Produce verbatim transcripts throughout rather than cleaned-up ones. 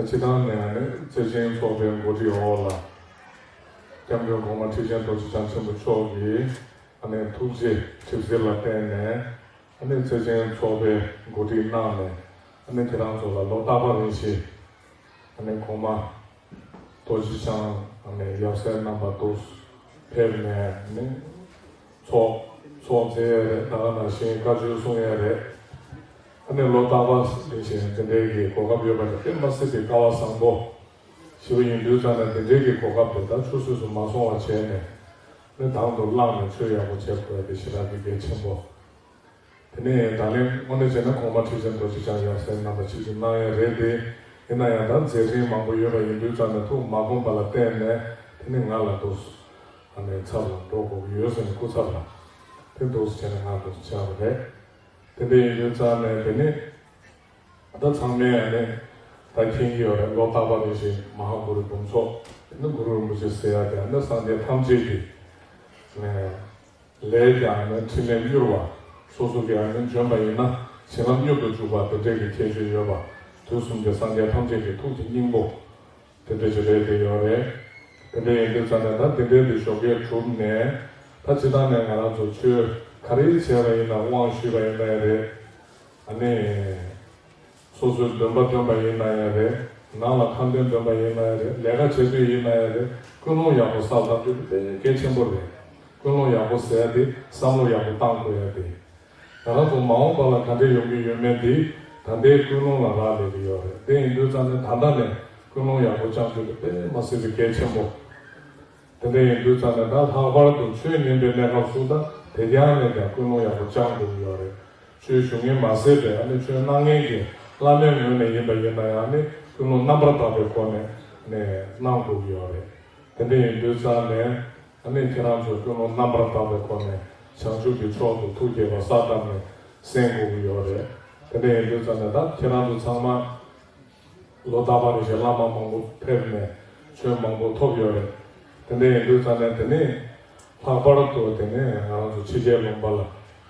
སྤྱི་བཏང་ནས་ནི་བརྩེ་ཆེན་ཚོགས་པའི་འགོ་ཁྲིད་འོག་ལ། སྐྱབས་མགོན་གོང་མ་ཁྲི་ཆེན་རྡོ་རྗེ་འཆང་ཆེན་པོ་མཆོག་གིས་ཨ་ནི་ཐུགས་རྗེ་ཁྲིམས་གཟེར་ལ་བརྟེན་ནས་ཨ་ནི་བརྩེ་ཆེན་ཚོགས་པའི་འགོ་ཁྲིད་གནང་ནས། ཨ་ནི་ཁྱེད་རང་ཚོ་ལ་ལོ་རྟག་པར་རེ་བཞིན་ཨ་ནི་གོང་མ་རྡོ་རྗེ་འཆང་ཨ་ནི་ཡབ་སྲས་རྣམ་པ་དུ་ཕེབས་ནས་ནི་ཚོགས་ཚོགས་མཛད་ཡས་རེད། ད་ག་ནང་བཞིན་བཀའ་ཆོས་གསུང་ཡས་རེད། ཨ་ནི་ལོ་རྟག་པར་རེ་བཞིན་དེ་འདྲའི་གི་གོ་སྐབས་ཡོད་པ་ནི་དཔེ་མ་སྲིད་པའི་སྐལ་བ་བཟང་པོ་ཞིག་ཡིན་དུས་ཙང་ནས། དེ་འདྲའི་གི་གོ་སྐབས་དེ་ད་ཆུད་ཟོས་སུ་མ་སོང་བ་བྱས་ནས་ནི་དང་དུ་བླངས་ནས་ཆོས་ཡག་པོ་བྱེད་དགོས་ཡ་དེ་ཞེ་དྲག་གི་གལ་ཆེན་པོ། དེ་ནས་ད་ལན་དངོས་གནས་བྱས་ན་གོང་མ་ཁྲི་ཆེན་རྡོ་རྗེ་འཆང་ཡབ་སྲས་རྣམ་པ་ཆིབས་བསྒྱུར་གནང་ཡས་རེད་དེ། ཡིན་ན་ཡང་ད་མཛད་འཕྲིན་མང་པོ་ཡོད་པ་ཡིན་དུས་ཙང་ནས་ཐུགས་མ་དགོངས་པ་ལ་བརྟེན་ནས་དེ་ནི་ང་ལ་འདུག་ཨ་ནི་ཚབ་ལ་འགྲོ་དགོས་ཀྱི་ཡོད་ཟེར་ནས་སྐུ་ཚབ་ལ་དེ་འདུག་སེ་བྱས་ནས་ང་འདུག་སེ་བྱས་པ་རེད། དེ་འདྲ་ཡིན་དུས་ཙང་ནས་དེ་ནི་ད་ཚང་མས་ཨ་ནི་ད་མཁྱེན་གྱི་ཡོད་རེད། ལོ་རྟག་པར་རེ་བཞིན་མ་ཧཱ་གུ་རུ་འབུམ་ཚོགས་དེ་ནི་གུ་རུ་རིན་པོ་ཆེ་ཟེར་ཡ་དེ་ཨ་ནི་སངས་རྒྱས་ཐམས་ཅད་ཀྱི་ནས། ལས་ཀྱང་ནི་ཕྲིན་ལས་མྱུར་བ། སོ་སོ་གིས་ནི་འཇོན་པ་ཡིན་ན་བྱིན་རླབས་མྱུར་དུ་འཇུག་པ་དེ་འདྲའི་གི་ཁྱད་ཆོས་ཡོད་པ། དུས་གསུམ་གྱི་སངས་རྒྱས་ཐམས་ཅད་ཀྱི་ཐུགས་ཀྱི་སྙིང་པོ་དེ་འདྲ་ཞིག་རེད་དེ་ཡོད་རེད། དེ་འདྲ་ཡིན་དུས་ཙང་ནས་ད་དེ་འདྲའི་དེ་ཞོགས་ཀས་གྲུབ་ནས། ད་སྤྱི་བཏང་ནས་ང་རང་ཚོ་ཆོས་ག་རེ་བྱས་པ་ཡིན་ན། དབང་ཞུས་པ་ཡིན་ན་ཡང་རེད། ཨ་ནི། སོ་སོའི་འདོན་པ་འདོན་པ་ཡིན་ན་ཡང་རེད། ནང་ལ་ཁ་འདོན་འདོན་པ་ཡིན་ན་ཡང་རེད། ལས་ཀ་བྱེད་དུས་ཡིན་ན་ཡང་རེད། ཀུན་སློང་ཡག་པོ་གསལ་བཏབ་རྒྱུ་དེ་དཔེ་གལ་ཆེན་པོ་རེད། ཀུན་སློང་ཡག་པོ་ཟེར་ཡ་དེ་བསམ་བློ་ཡག་པོ་བཏང་དགོས་ཡ་དེ། ང་རང་ཚོ་མ་འོངས་པ་ལ་ག་འདྲས་ཡོང་གི་ཡོད་མེད་དེ་ད་ལྟའི་ཀུན་སློང་ལ་རག་ལས་ཀྱི་ཡོད་རེད། དེ་ཡིན་དུས་ཙང་ནས་ད་ལྟ་ནས་ཀུན་སློང་ཡག་པོ་བཅང་རྒྱུ་དེ་དཔེ་མ་སྲིད་པའི་གལ་ཆེན་པོ། དེ་འདྲ་ཡིན་དུས་ཙང་ནས་ད་ལྷག་པར་དུ་ཆོས་ཉན་པའི་གནས་སྐབས་སུ་ད་དེ་རྐྱང་ནས་ཀྱང་ཀུན་སློང་ཡག་པོ་བཅང་དགོས་ཀྱི་ཡོད་རེད། ཆོས་ཞུ་མཁན་མ་ཟད་པའི་ཨ་ནི་ཆོས་གནང་མཁན་གྱི་བླ་མའི་ངོས་ནས་ཡིན་པ་ཡིན་ན་ཡང་ནི་ཀུན་སློང་རྣམ་པར་དག་པའི་སྒོ་ནས་ནས་གནང་དགོས་ཀྱི་ཡོད་རེད། དེ་འདྲ་ཡིན་དུས་ཙང་ནས་ཨ་ནི་ཁྱེད་རང་ཚོས་ཀུན་སློང་རྣམ་པར་དག་པའི་སྒོ་ནས་བྱང་ཆུབ་ཀྱི་མཆོག་ཏུ་ཐུགས་བསྐྱེད་པ་ས་བཏབ་ནས་གསན་དགོས་ཀྱི་ཡོད་རེད། དེ་འདྲ་ཡིན་དུས་ཙང་ནས་ད་ཁྱེད་རང་ཚོ་ཚང་མ། ལོ་རྟག་པར་རེ་བཞིན་བླ་མ་མང་པོ་ཕེབས་ནས་ཆོས་མང་པོ་ཐོབ་ཡོད་རེད། དེ་འདྲ་ཡིན་དུས་ཙང་ནས་དེ་ནས་ལྷག་པར་དུ་དེ་ནས་ང་རང་ཚོ་ཕྱི་རྒྱལ་ལུང་པ་ལ་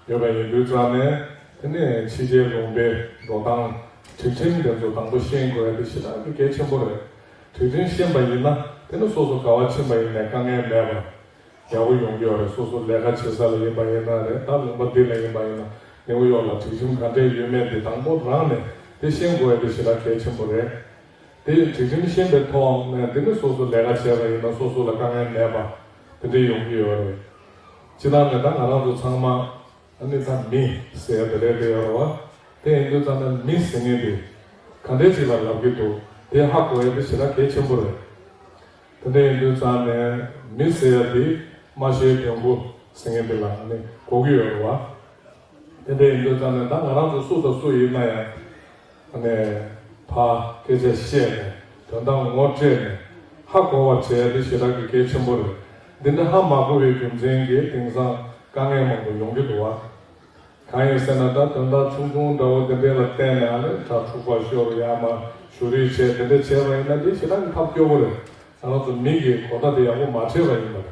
ཡོད་པ་ཡིན་དུས་ཙང་ནས། དེ་ནས་ཕྱི་རྒྱལ་ལུང་པའི་འགྲོ་སྟངས་སྒྲིག་ཁྲིམས་དེ་ཚོ་དང་པོ་ཤེས་དགོས་ཡ་དེ་ཞེ་དྲག་གི་གལ་ཆེན་པོ་རེད། སྒྲིག་ཁྲིམས་ཤེས་པ་ཡིན་ན་དེ་ནས་སོ་སོ་ག་བ་ཕྱིན་པ་ཡིན་ནའི་དཀའ་ངལ་མེད་པ། ཡག་པོ་ཡོང་གི་ཡོད་རེད། སོ་སོ་ལས་ཀ་བྱེད་ས་ལ་ཡིན་པ་ཡིན་ན་རེད། ད་ལུང་པ་འདི་ལ་ཡིན་པ་ཡིན་ན། ནིའུ་ཡོག་ལ་སྒྲིག་ཁྲིམས་ག་འདྲས་ཡོད་མེད་དེ་དང་པོ་རང་ནས་དེ་ཤེས་དགོས་ཡ་དེ་ཞེ་དྲག་གལ་ཆེན་པོ་རེད། དེ་སྒྲིག་ཁྲིམས་ཤེས་པའི་ཐོག་ནས་དེ་ནི་སོ་སོ་ལས་ཀ་བྱས་པ་ཡིན་ན་སོ་སོ་ལ་དཀའ་ངལ་མེད་པ་དེ་འདྲས་ཡོང་གི་ཡོད་རེད། སྤྱིར་བཏང་ནས་ད་ང་རང་ཚོ་ཚང་མ་ཨ་ནི་ད་མི་ཟེར་ཡ་དེ་རེད་དེ་ཡོད་རེད་བ། དེ་ཡིན་དུས་ཙང་ནས་མི་ཟེར་མཁན་དེ་ག་འདྲས་ཅིག་ལ་ལབ་ཀྱི་འདུག་དེ་ཧ་གོ་ཡ་དེ་ཞེ་དྲག་གལ་ཆེན་པོ་རེད། དེ་འདྲ་ཡིན་དུས་ཙང་ནས་མི་ཟེར་ཡ་དེ་སྨྲ་ཤེས་དོན་གོ་ཟེར་མཁན་དེ་ལ་ནི་གོ་གི་ཡོད་རེད་བ། དེ་འདྲ་ཡིན་དུས་ཙང་ནས་ད་ང་རང་ཚོ་སུ་དང་སུ་ཡིན་ན་ཡང་ནས་ཕར་སྐད་ཆ་བཤད་ནས་དོན་དག་ངོ་སྤྲད་ནས་ཧ་གོ་བ་བྱས་ཡ་དེ་ཞེ་དྲག་གི་གལ་ཆེན་པོ་རེད། འདི་འདྲ་ཧ་མ་གོ་བའི་རྒྱུ་མཚན་གྱིས་དེང་སང་དཀའ་ངལ་མང་པོ་ཡོང་གི་འདུག་བ། གང་ཡིན་ཟེར་ན་ད་དོན་དག་ཆུང་ཆུང་འདྲ་བོ་དེ་འདྲས་ལ་བརྟེན་ནས་ཨ་ནི་དྲ་འཁྲུག་པ་ཤོར། ཡར་མར་ཞུ་རེས་བྱས་དེ་འདྲས་བྱས་པ་ཡིན་ན་དེ་ཞེ་དྲག་གི་ཐབས་སྐྱོ་པོ་རེད། ང་རང་ཚོ་མི་གི་གོ་བརྡ་དེ་ཡག་པོ་མ་འཕྲད་པ་ཡིན་པ་རེད།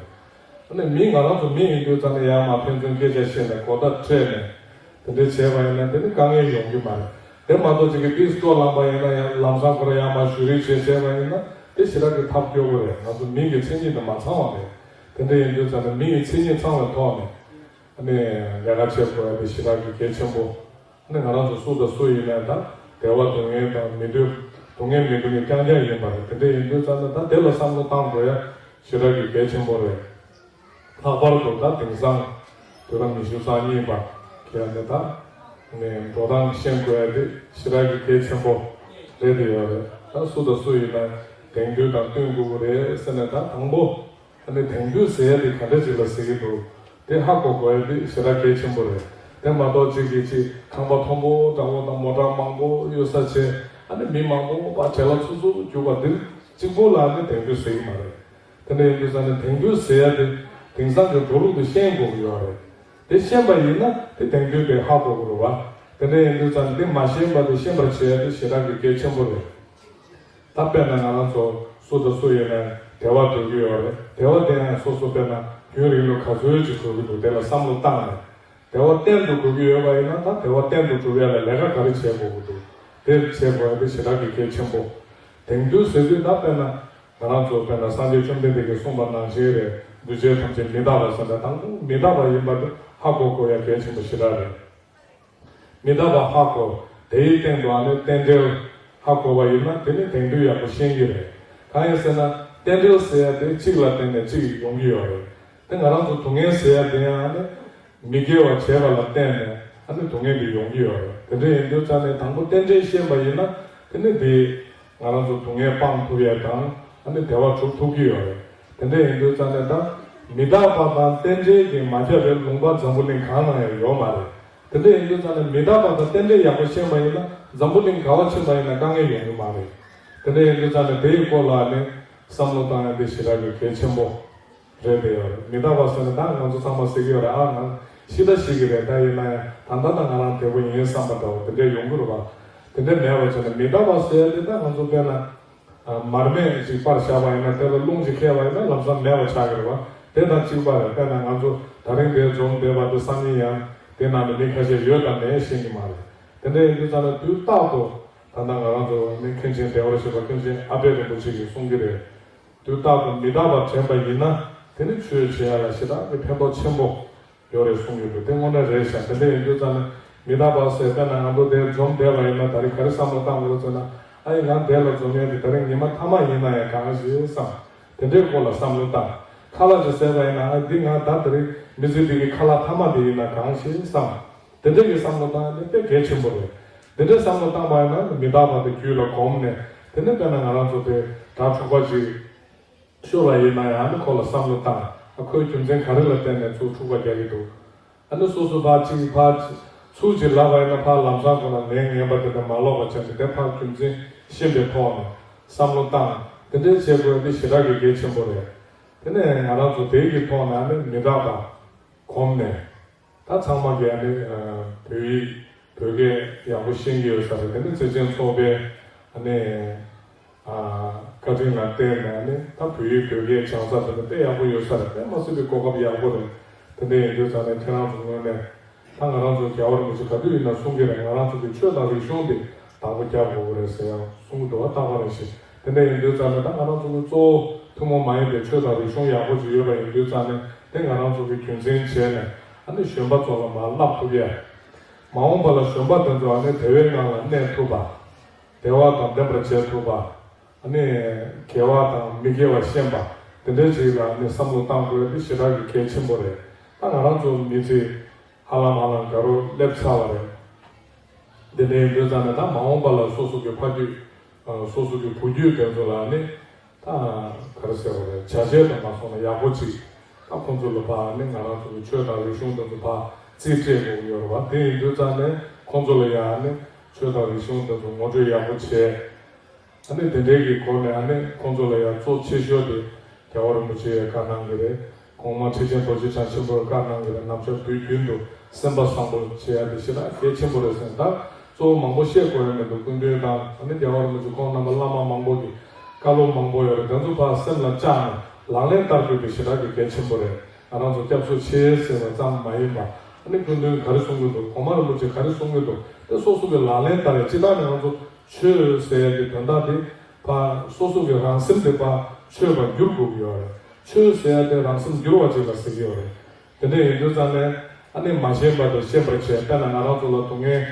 ཨ་ནི་མི་ང་རང་ཚོ་མི་ཡིན་དུས་ཙང་ནས་ཡར་མར་ཕན་ཚུན་སྐད་ཆ་བཤད་ནས་གོ་བརྡ་འཕྲད་ནས་དེ་འདྲས་བྱས་པ་ཡིན་ན་དེ་ནི་དཀའ་ངལ་ཡོང་གི་མ་རེད། དེ་མ་གཏོགས་ཅིག་གི་ཏིས་སྤྲོ་ལངས་པ་ཡིན་ན་ཡང་ལམ་སང་ཁོ་རང་ཡར་མར་ཞུ་རེས་བྱས་བྱས་པ་ཡིན་ན་དེ་ཞེ་དྲག་གི་ཐབས་སྐྱོ་པོ་རེད། ང་ཚོ་མི་གི་མཚན་ཉིད་དེ་མ་ཚང་བ་རེད། དེ་འདྲ་ཡིན་དུས་ཙང་ནས་མི་ཡི་མཚན་ཉིད་ཚང་བའི་ཐོག་ནས་ཨ་ནི་ལས་ཀ་བྱེད་དགོས་ཡ་དེ་ཞེ་དྲག་གི་གལ་ཆེན་པོ། ཨ་ནི་ང་རང་ཚོ་སུ་དང་སུ་ཡིན་ནའི་ད་བདེ་བ་སྡུག་བསྔལ་དང་མི་སྡུག་སྡུག་བསྔལ་མི་སྡུག་བསྔལ་རྐྱང་རྐྱང་ཡིན་པ་རེད། དེ་འདྲ་ཡིན་དུས་ཙང་ནས་ད་དེ་ལ་བསམ་བློ་བཏང་དགོས་ཡ་ཞེ་དྲག་གི་གལ་ཆེན་པོ་རེད། ལྷག་པར་དུ་ད་དེང་སང་དུས་རབས་ཉི་ཤུ་རྩ་གཉིས་པ་གི་ཨ་ནི་ད་ནས་འགྲོ་སྟངས་ཤེས་དགོས་ཡ་དེ་ཞེ་དྲག་གི་གལ་ཆེན་པོ་རེད་དེ་ཡོད་རེད། ད་སུ་དང་སུ་ཡིན་ནའི་དེང་དུས་དང་བསྟུན་དགོས་ཀྱི་རེད་ཟེར་ནས་ད་དང་པོ། ཨ་ནི་དེང་དུས་ཟེར་ཡ་དེ་ག་འདྲ་ཅིག་ལ་ཟེར་གྱི་འདུག་དེ་ཧ་གོ་དགོས་ཡ་དེ་ཞེ་དྲག་གལ་ཆེན་པོ་རེད། དེ་མ་གཏོགས་གཅིག་གིས་གཅིག་ཁང་པ་མཐོན་པོ་འདྲ་བོ་དང་མོ་ཊ་མང་པོ་གཡུག་ས་བྱས། ཨ་ནི་མི་མང་པོ་ཕར་བྲེལ་བ་ཚུགས་ཚུགས་རྒྱུག་པ་འདི་གཅིག་པུ་ལ་ཨ་ནི་དེང་དུས་ཟེར་གྱི་མ་རེད། དེ་འདྲ་ཡིན་དུས་ཙང་ནས་དེང་དུས་ཟེར་ཡ་དེ་དེང་སང་གི་འགྲོ་ལུགས་དེ་ཤེས་དགོས་ཀྱི་ཡོད་རེད། དེ་ཤེས་པ་ཡིན་ན་དེ་དེང་དུས་དེ་ཧ་གོ་གི་རེད་བ། དེ་འདྲ་ཡིན་དུས་ཙང་ནས་དེ་མ་ཤེས་པ་དེ་ཤེས་པར་བྱེད་ཡ་དེ་ཞེ་དྲག་གི་གལ་ཆེན་པོ་རེད། ད་དཔེར་ན་ང་རང་ཚོ་སུ་དང་སུ་ཡིན་ནའི་བདེ་བ་འདོད་ཀྱི་ཡོད་རེད། བདེ་བ་དེ་ཡང་སོ་སོ་དཔེར་ན་ཡུན་རིང་ལོ་ག་ཚོད་ཅིག་འགོར་གྱི་འདུག་དེ་ལ་བསམ་བློ་བཏང་ནས། བདེ་བ་གཏན་དུ་དགོས་ཀྱི་ཡོད་པ་ཡིན་ན་ད་བདེ་བ་གཏན་དུ་སྒྲུབ་ཡ་ལ་ལས་ཀ་ག་རེ་བྱེད་དགོས་ཀྱི་འདུག་དེ་བྱེད་དགོས་ཡ་དེ་ཞེ་དྲག་གི་གལ་ཆེན་པོ། དེང་དུས་ཟེར་དུས་ད་དཔེར་ན་ང་རང་ཚོ་དཔེར་ན་སངས་རྒྱས་བཅོམ་ལྡན་འདས་ཀྱིས་གསུངས་པ་ནང་བཞིན་རེད། འདུས་བྱས་ཐམས་ཅད་མི་རྟག་པ་ཟེར་ན་དང་པོ་མི་རྟག་པ་ཡིན་པ་དེ་ཧ་གོ་དགོས་ཡ་གལ་ཆེན་པོ་ཞེ་དྲག་རེད། མི་རྟག་པ་ཧ་གོ། དེའི་སྟེང་དུ་ཨ་ནི་རྟེན་འབྲེལ་ཧ་གོ་བ་ཡིན་ན་དེ་ནི་དེང་དུས་ཡག་པོ་ཤེས་ཀྱི་རེད། གང་ཡིན་ཟེར་ན་རྟེན་འབྲེལ་ཟེར་ཡ་དེ་གཅིག་ལ་བརྟེན་ནས་གཅིག་ཡོང་གི་ཡོད་རེད། དེ་ང་རང་ཚོ་སྡུག་བསྔལ་ཟེར་ཡ་དེ་ཡང་ཨ་ནི་མི་དགེ་བ་བྱས་པ་ལ་བརྟེན་ནས་ཨ་ནི་སྡུག་བསྔལ་དེ་ཡོང་གི་ཡོད་རེད། དེ་འདྲ་ཡིན་དུས་ཙང་ནས་དང་པོ་རྟེན་འབྲེལ་ཤེས་པ་ཡིན་ན་དེ་ནི་དེ་ང་རང་ཚོ་སྡུག་བསྔལ་སྤང་ཐུབ་ཡ་དང་ཨ་ནི་བདེ་བ་སྒྲུབ་ཐུབ་ཀྱི་ཡོད་རེད། དེ་འདྲ་ཡིན་དུས་ཙང་ནས་ད་མི་རྟག་པ་དང་རྟེན་འབྲེལ་གྱིས་མ་ཁྱབ་པའི་ལུང་པ་འཛམ་བུ་གླིང་གང་ན་ཡང་ཡོད་མ་རེད། དེ་འདྲ་ཡིན་དུས་ཙང་ནས་མི་རྟག་པ་དང་རྟེན་འབྲེལ་ཡག་པོ་ཤེས་པ་ཡིན་ན་འཛམ་བུ་གླིང་ག་བ་ཕྱིན་པ་ཡིན་ན་དཀའ་ངལ་ཡོང་གི་མ་རེད། དེ་འདྲ་ཡིན་དུས་ཙང་ནས་དེའི་སྐོར་ལ་ནི་བསམ་བློ་བཏང་ཡ་དེ་ཞེ་དྲག་གི་གལ་ཆེན་པོ་རེད་དེ་ཡོད་རེད། མི་རྟག་པ་ཟེར་ན་ད་ང་ཚོ་ཚང་མ་ཟེར་གྱི་ཡོད་རེད། ཨ་ང་ཤི་ད་ཤི་གི་རེད། ད་ཡིན་ན་ཡང་ད་ལྟ་ད་ང་རང་བདེ་པོ་ཡིན་བསམ་པ་འདྲ་བོ་དེ་འདྲ་ཡོང་གི་རེད་བ། དེ་འདྲ་མེད་པ་བྱས་ན་མི་རྟག་པ་ཟེར་ཡ་དེ་ད་ང་ཚོ་དཔེར་ན། མར་མེ་ཞིག་པར་བཞག་པ་ཡིན་ན་དེ་ལ་རླུང་ཞིག་ཁེལ་བ་ཡིན་ན་ལམ་སང་མེད་པ་ཆགས་ཀྱི་རེད་བ། དེ་དང་གཅིག་པ་རེད། དཔེར་ན་ང་ཚོ་ད་རིང་འདིར་འཛོམས་བསྡད་པ་འདི་སང་ཉིན་ཡང་དེ་ནང་དུ་མི་ཁ་ཤས་ཡོད་དང་མེད་ཤེས་ཀྱི་མ་རེད། དེ་འདྲ་ཡིན་དུས་ཙང་ནས་དུས་རྟག་ཏུ་ད་ལྟ་ང་རང་ཚོ་ནི་མཁན་ཆེན་བདེ་བར་གཤེགས་པ་ཀུན་མཁྱེན་ཨ་པད་རིན་པོ་ཆེ་གིས་གསུང་གི་རེད། དུས་རྟག་ཏུ་མི་རྟག་པ་དྲན་པ་ཡིན་ན་དེ་ནི་ཆོས་བྱེད་ཡ་ལ་ཞེ་དྲག་གི་ཕན་ཐོགས་ཆེན་པོ་ཡོད་རེད་གསུང་ཡོད་འདུག་དེ་དངོས་གནས་རེད་ཤག་དེ་འདྲ་ཡིན་དུས་ཙང་ནས་མི་རྟག་པ་ཟེར་དཔེར་ན་ང་ཚོ་འདིར་འཛོམས་བསྡད་པ་ཡིན་ན་ད་རེས་ག་རེ་བསམ་བློ་བཏང་དགོས་ཟེར་ན། ཨ་ཡི་ང་འདི་ལ་འཛོམས་ཡས་འདི་ད་རེས་ཉི་མ་མཐའ་མ་ཡིན་ན་ཡང་གང་ཞེས་བསམ། དེ་འདྲའི་སྐོར་ལ་བསམ་བློ་བཏང་། ཁ་ལག་ཅིག་བཟས་པ་ཡིན་ན་ཨ་འདི་ང་ད་ད་རེས་མི་ཚེ་འདི་གི་ཁ་ལག་མཐའ་མ་དེ་ཡིན་ན་གང་ཞེས་བསམ། དེ་འདྲ་གི་བསམ་བློ་བཏང་ཡ་དེ་དཔེ་གལ་ཆེན་པོ་རེད། དེ་འདྲའི་བསམ་བློ་བཏང་པ་ཡིན་ན་མི་རྟག་པ་དེ་རྒྱུད་ལ་གོམས་ནས་དེ་ནས་དཔེར་ན་ང་རང་ཚོ་དེ་དྲ་འཁྲུག་པ་ཅིག་ཤོར་བ་ཡིན་ན་ཡང་ཨ་ནི་ཁོ་ལ་བསམ་བློ་བཏང་། ཨ་ཁོའི་རྒྱུ་མཚན་ག་རེ་ལ་བརྟེན་ནས་ཚུར་འཁྲུག་པ་རྒྱག་གི་འདུག་ཨ་ནི་སོ་སོ་ཕར་གཅིག་ཕར་ཚུར་གཅིག་ལབ་པ་ཡིན་ན་ཕར་ལམ་སང་ཁོ་ལ་ལན་ངན་པ་དེ་འདྲ་མ་ལོག་པ་བྱས་ནས་དེ་ཕར་རྒྱུ་མཚན་ཤེས་པའི་ཐོག་ནས་བསམ་བློ་བཏང་། དེ་འདྲའི་བྱེད་དགོས་དེ་ཞེ་དྲག་གི་གལ་ཆེན་པོ་རེད། དེ་ནས་ང་རང་ཚོ་དེ་གི་ཐོག་ནས་ཨ་ནི་མི་རྟག་པ་གོམས་ནས། ད་ཚང་མ་གིས་ཨ་ནི་བོད་ཡིག་བོད་སྐད་ཡག་པོ་ཤེས་ཀྱི་ཡོད་ས་རེད། དེ་ནི་བརྩེ་ཆེན་ཚོགས་པའི་ཨ་ནི་བཀའ་དྲིན་ལ་བརྟེན་ནས་ཨ་ནི་ད་བོད་ཡིག་བོད་སྐད་སྦྱང་ས་དེ་ནི་དཔེ་ཡག་པོ་ཡོད་ས་རེད། དཔེ་མ་སྲིད་པའི་གོ་སྐབས་ཡག་པོ་རེད། དེ་འདྲ་ཡིན་དུས་ཙང་ནས་ཁྱེད་རང་ཚོ་ངོས་ནས་ད་ང་རང་ཚོ་རྒྱལ་བ་རིན་པོ་ཆེ་ག་དུས་ཡིན་ན་གསུང་གི་རེད། ང་རང་ཚོ་གི་ཆོས་དང་རིག་གཞུང་དེ་བདག་པོ་རྒྱག་དགོས་ཀྱི་རེད་ཟེར་ཡང་གསུང་གི་འདུག་བ། རྟག་པར་རེ་བཞིན་དེ་འདྲ་ཡིན་དུས་ཙང་ནས་ད་ང་རང་ཚོ་གི་གཙོ་བོ་ཐུན་མོང་མ་ཡིན་པའི་ཆོས་དང་རིག་གཞུང་ཡག་པོ་ཅིག་ཡོད་པ་ཡིན་དུས་ཙང་ནས་དེ་ང་རང་ཚོ་གི་རྒྱུན་འཛིན་བྱས་ནས་ཨ་ནི་གཞོན་པ་ཚོ་ལ་མར་བསླབ་ཐུབ་ཡས། མ་འོངས་པ་ལ་གཞོན་པ་དེ་ཚོ་ཨ་ནི་བདེ་བའི་ངང་ལ་གནས་ཐུབ་པ། བདེ་བ་དང་ལྡན་པར་བྱེད་ཐུབ་པ། ཨ་ནི་དགེ་བ་དང་མི་དགེ་བ་ཤེས་པ། དེ་འདྲའི་ཅིག་ལ་ཨ་ནི་བསམ་བློ་བཏང་དགོས་དེ་ཞེ་དྲག་གི་གལ་ཆེན་པོ་རེད། ད་ང་རང་ཚོ་མི་ཚེ་ཧ་ལམ་ཧ་ལམ་དགའ་རབ་སླེབས་ཚར་བ་རེད། དེ་འདྲ་ཡིན་དུས་ཙང་ནས་ད་མ་འོངས་པ་ལ་སོ་སོ་གི་ཕ་རྒྱུད། སོ་སོ་གི་བུ་རྒྱུད་དེ་ཚོ་ལ་ནི་ད་ག་རེ་ཟེར་བ་རེད། བྱ་བྱེད་དུ་མ་སོང་ན་ཡག་པོ་ཅིག་ད་ཁོང་ཚོ་ལ་ཕར་ནི་ང་རང་ཚོ་གི་ཆོས་དང་རིག་གཞུང་དེ་ཚོ་ཕར་རྩིས་སྤྲད་དགོས་ཀྱི་ཡོད་རེད་བ། དེ་ཡིན་དུས་ཙང་ནས་ཁོང་ཚོ་ལ་ཡང་ནི་ཆོས་དང་རིག་གཞུང་དེ་ཚོ་ངོ་སྤྲོད་ཡག་པོ་བྱས། ཨ་ནི་དེ་འདྲའི་གི་སྒོ་ནས་ཨ་ནི་ཁོང་ཚོ་ལ་ཡང་གཙོ་ཆེ་ཤོས་དེ་རྒྱལ་བ་རིན་པོ་ཆེ་ཡང་བཀའ་གནང་གི་རེད། གོང་མ་ཁྲི་ཆེན་རྡོ་རྗེ་འཆང་ཆེན་པོར་བཀའ་གནང་གི་རེད། ནམ་ཞག་དུས་རྒྱུན་དུ་སེམས་པ་བཟང་པོ་བྱེད་ཡ་དེ་ཞེ་དྲག་གལ་ཆེན་པོ་རེད་ཟེར། ད་གཙོ་བོ་མང་པོ་བཤད་དགོས་ཡ་མི་འདུག་སྐུ་མདུན་དང་ཨ་ནི་རྒྱལ་བ་རིན་པོ་ཆེ་ཁོང་རྣམ་པ་བླ་མ་མང་པོ་གི་བཀའ་སློབ་མང་པོ་ཡོད་རེད། དེ་ཚོ་ཕར་སེམས་ལ་བཅངས་ནས་ལག་ལེན་བསྟར་དགོས་དེ་ཞེ་དྲག་གི་གལ་ཆེན་པོ་རེད། ང་རང་ཚོ་སྐྱབས་སུ་མཆི་ཟེར་བ་ཙམ་མ་ཡིན་པ་ཨ་ནི་སྐུ་མདུན་ག་རེ་གསུང་གི་འདུག་གོང་མ་རིན་པོ་ཆེ་ག་རེ་གསུང་གི་འདུག་དེ་སོ་སོ་གི་ལག་ལེན་བསྟར་ཡ། སྤྱིར་བཏང་ནས་ང་ཚོ་ཆོས་ཟེར་ཡ་གི་དོན་དག་དེ་ཕར་སོ་སོ་གི་རང་སེམས་དེ་ཕར་ཆོས་པར་འགྱུར་དགོས་ཀྱི་ཡོད་རེད། ཆོས་ཟེར་ཡ་དེ་རང་སེམས་འགྱུར་བ་ཅིག་ལ་ཟེར་གྱི་ཡོད་རེད། དེ་འདྲ་ཡིན་དུས་ཙང་ནས་ཨ་ནི་མ་ཤེས་པ་དེ་ཤེས་པར་བྱས། དཔེར་ན་ང་རང་ཚོ་ལ་སྡུག་བསྔལ་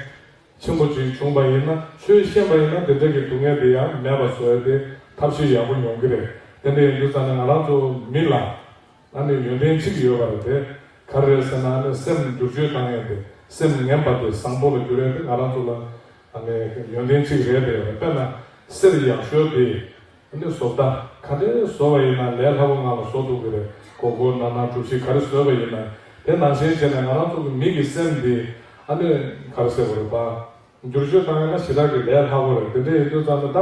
ཆེན་པོ་ཅིག་བྱུང་བ་ཡིན་ན་ཆོས་ཤེས་པ་ཡིན་ན་དེ་འདྲ་གི་སྡུག་བསྔལ་དེ་ཡང་མེད་པ་བཟོ་ཡ་དེ་ཐབས་ཤེས་ཡག་པོ་ཡོང་གི་རེད། དེ་འདྲ་ཡིན་དུས་ཙང་ནས་ང་རང་ཚོ་མི་ལ། ཨ་ནི་ཡོན་ཏན་གཅིག་ཡོད་པ་རེད་དེ། ག་རེ་རེད་ཟེར་ན་ཨ་ནི་སེམས་བསྒྱུར་བཅོས་བཏང་ཡས་དེ་སེམས་ངན་པ་དེ་བཟང་པོ་ལ་བསྒྱུར་ཡས་དེ་ང་རང་ཚོ་ལ་ཨ་ནི་ཡོན་ཏན་གཅིག་རེད་དེ། དཔེར་ན་གསེར་ཡག་ཤོས་དེ་ཨ་ནི་བཟོ་ལྟ་ག་འདྲའི་བཟོ་བ་ཡིན་ན་ལས་སླ་པོ་ངང་ལ་བཟོ་ཐུབ་ཀྱི་རེད། སྒོར་སྒོར་ནང་ནང་གྲུ་བཞི་ག་རེ་བཟོས་པ་ཡིན་ན་དེ་ནང་བཞིན་བྱས་ནས་ང་རང་ཚོ་གི་མི་གི་སེམས་དེ་ཨ་ནི་ག་རེ་ཟེར་དགོས་རེད་པ། བསྒྱུར་བཅོས་བཏང་ཡོད་ན་ཞེ་དྲག་གི་ལས་སླ་པོ་རེད། དེ་འདྲ་ཡིན་དུས་ཙམ་ནས་ད་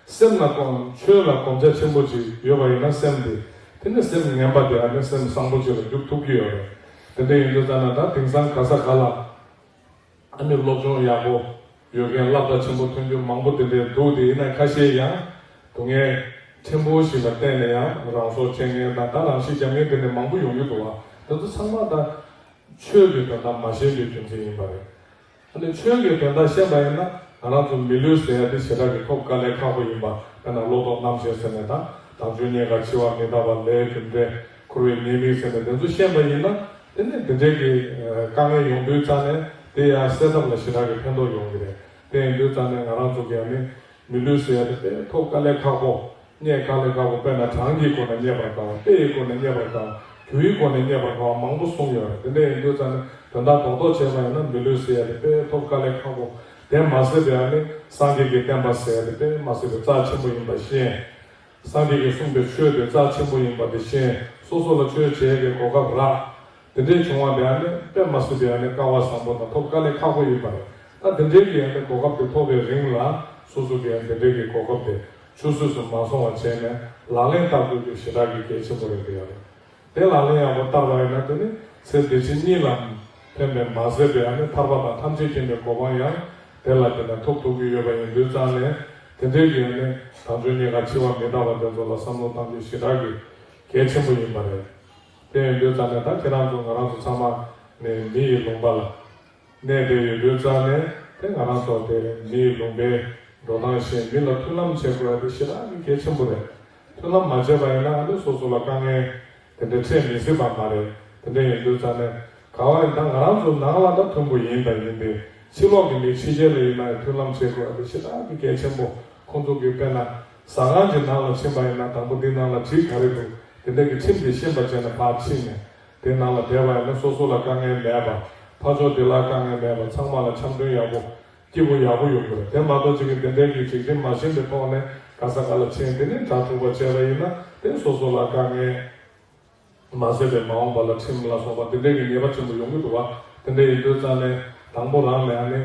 སེམས་ལ་གོམས་ཆོས་ལ་གོམས་ཆ་ཆེན་པོ་ཅིག་ཡོད་པ་ཡིན་ན་སེམས་དེ་དེ་ནི་སེམས་ངན་པ་དེ་ཨ་ནི་སེམས་བཟང་པོ་ཅིག་ལ་འགྱུར་ཐུབ་ཀྱི་ཡོད་རེད། དེ་འདྲ་ཡིན་དུས་ཙམ་ནས་ད་དེང་སང་ག་ས་ག་ལ་ཨ་ནི་སློབ་སྦྱོང་ཡག་པོ་ཡོད་མཁན་སློབ་གྲྭ་ཆེན་པོ་ཐོན་རྒྱུ་མང་པོ་དེ་འདྲའི་འདུག་དེ་ཡིན་ན་ཁ་ཤས་ཡང་སྡུག་བསྔལ་ཕྲན་བུ་ཞིག་ལ་བརྟེན་ནས་ཡང་རང་སྲོག་བཅད་མཁན་དང་ད་རང་ཤི་རྒྱག་མཁན་དེ་འདྲ་མང་པོ་ཡོང་གི་འདུག་བ། དེ་ཚོ་ཚང་མ་ད་ཆོས་ཀྱི་དོན་དག་མ་ཤེས་པའི་རྒྱུ་མཚན་ཡིན་པ་རེད། ཨ་ནི་ཆོས་ཀྱི་དོན་དག་ཤེས་པ་ཡིན་ན་ང་རང་ཚོ་མི་ལུས་ཟེར་ཡ་དེ་ཞེ་དྲག་གི་ཐོབ་དཀའ་ལས་ཁག་པོ་ཡིན་པ་ དཔེར་ན་བློ་ལྡོག་རྣམ་ཤེས་ཟེར་ནས་དང་། དལ་འབྱོར་རྙེད་དཀའ་འཆི་བ་མི་རྟག་པ། ལས་རྒྱུ་འབྲས་འཁོར་བའི་ཉེས་དམིགས་ཟེར་ནས་དེ་ཚོ་ཤེས་པ་ཡིན་ན། དེ་ནས་དེ་འདྲའི་གི་དཀའ་ངལ་ཡོང་དུས་ཙང་ནས་དེ་ཡང་སེལ་ཐབས་ལ་ཞེ་དྲག་གི་ཕན་ཐོགས་ཡོང་གི་རེད། དེ་ཡིན་དུས་ཙང་ནས་ང་རང་ཚོ་གིས་ནི་མི་ལུས་ཟེར་ཡ་དེ་དཔེ་ཐོབ་དཀའ་ལས་ཁག་པོ། རྙེད་དཀའ་ལས་ཁག་པོ། དཔེར་ན་གྲངས་ཀྱི་སྒོ་ནས་རྙེད་པར་དཀའ་བ། དཔེ་ཡི་སྒོ་ནས་རྙེད་པར་དཀའ་བ། རྒྱུ་ཡི་སྒོ་ནས་རྙེད་པར་དཀའ་བ་མང་པོ་གསུངས་ཡོད་རེད། དེ་འདྲ་ཡིན་དུས་ཙང་ནས་དོན་དག་རྡོག་རྡོག་བྱས་པ་ཡིན་ན་མི་ལུས་ཟེར་ཡ་དེ་དཔེ་ཐོབ་དཀའ་ལས་ཁག་པོ། དེ་མ་ཟད་པའི་ཨ་ནི་སངས་རྒྱས་ཀྱི་བསྟན་པ་ཟེར་ཡ་དེ་དཔེ་མ་ཟད་པའི་རྩ་ཆེན་པོ་ཡིན་པ་ཤེས། སངས་རྒྱས་ཀྱིས་གསུངས་པའི་ཆོས་དེ་རྩ་ཆེན་པོ་ཡིན་པ་དེ་ཤེས། སོ་སོ་ལ་ཆོས་བྱེད་ཡ་གི་གོ་སྐབས་རག་དེ་འདྲའི་བྱུང་བ་དེ་ཨ་ནི་དཔེ་མ་སྲིད་པའི་ཨ་ནི་སྐལ་བ་བཟང་པོ་དང་ཐོབ་དཀའ་ལས་ཁག་པོ་ཡིན་པ་རེད། ད་དེ་འདྲའི་གི་ཨ་ནི་གོ་སྐབས་དེ་ཐོབ་པའི་རིང་ལ་སོ་སོ་གི་ཨ་ནི་དེ་འདྲའི་གི་གོ་སྐབས་དེ་ཆུད་ཟོས་སུ་མ་སོང་བ་བྱས་ནས་ལག་ལེན་བསྟར་དགོས་རྒྱུ་ཞེ་དྲག་གི་གལ་ཆེན་པོ་རེད་འདུག་ཡ་རེད། དེ་ལག་ལེན་ཡག་པོ་བསྟར་བ་ཡིན་ན་དེ་ནི་ཚེ་འདི་ཕྱི་གཉིས་ལ་ཕན་པའི་མ་ཟད་པའི་ཨ་ནི་ཐར་པ་དང་ཐམས་ཅད་མཁྱེན་པའི་གོ་འཕང་ཡང་དེ་ལ་དེ་ནས་ཐོབ་ཐུབ་ཀྱི་ཡོད་པ་ཡིན་དུས་ཙང་ནས། དེ་འདྲའི་གི་ཨ་ནི་དལ་འབྱོར་རྙེད་དཀའ་འཆི་བ་མི་རྟག་པ་དེ་ཚོ་ལ་བསམ་བློ་གཏང་རྒྱུ་ཞེ་དྲག་གི་གལ་ཆེན་པོ་ཡིན་པ་རེད། དེ་ཡིན་དུས་ཙང་ནས་ད་ཁྱེད་རང་ཚོ་ང་རང་ཚོ་ཚང་མ་ནི་མི་ཡི་ལུང་པ་ལ་གནས་བསྡད་ཡོད་དུས་ཙང་ནས། དེ་ང་རང་ཚོ་དེ་མི་ཡི་ལུང་པའི་འགྲོ་སྟངས་ཤེས། མི་ལ་མཐུན་ལམ་བྱེད་དགོས་ཡ་དེ་ཞེ་དྲག་གི་གལ་ཆེན་པོ་རེད། མཐུན་ལམ་མ་བྱས་པ་ཡིན་ན་ཨ་ནི་སོ་སོ་ལ་དཀའ་ངལ་དེ་འདྲ་འཕྲད་མི་སྲིད་པ་མ་རེད། དེ་འདྲ་ཡིན་དུས་ཙང་ནས་ག་བ་ཡིན་ད་ང་རང་ཚོ་ནང་ལ་ད་མཐུན་པོ་ཡིན་དང་ཡིན་ཏེ། ཕྱི་ལོགས་ཀྱི་མི་ཕྱི་རྒྱལ་ལ་ཡིན་ན་ཡང་མཐུན་ལམ་བྱེད་དགོས་ཡ་དེ་ཞེ་དྲག་གི་གལ་ཆེན་པོ། ཁོང་ཚོ་གི་དཔེར་ན་ཟ་ཁང་གི་ནང་ལ་ཕྱིན་པ་ཡིན་ན། དང་པོ་འདི་ནང་ལ་གྲིབ་ག་རེ་འདུག་དེ་འདྲ་གི་ཁྲིམས་དེ་ཤེས་པ་བྱས་ནས་ཕར་ཕྱིན་ནས། དེ་ནང་ལ་བསྡད་པ་ཡིན་ན་སོ་སོ་ལ་དཀའ་ངལ་མེད་པ། ཕར་ཕྱོགས་དེ་ལ་དཀའ་ངལ་མེད་པ། ཚང་མ་ལ་འཆམ་མཐུན་ཡག་པོ་སྐྱིད་པོ་ཡག་པོ་ཡོང་གི་རེད། དེ་མ་གཏོགས་ཅིག་གི་དེ་འདྲའི་གི་སྒྲིག་ཁྲིམས་མ་ཤེས་པའི་ཐོག་ནས་ག་ས་ག་ལ་ཕྱིན། དེ་ནས་གྲྭ་འཁྲུག་པ་བྱས་པ་ཡིན་ན་དེ་སོ་སོ་ལ་དཀའ་ངལ་མ་ཟད་པའི་མ་འོངས་པ་ལ་ཁྲིམས་ལ་སོགས་པ་དེ་འདྲའི་གི་ཉེས་པ་ཆེན་པོ་ཡོང་གི་འདུག་བ། དེ་འདྲ་ཡིན་དུས་ཙང་ནས་དང་པོ་རང་ནས་ཨ་ནི་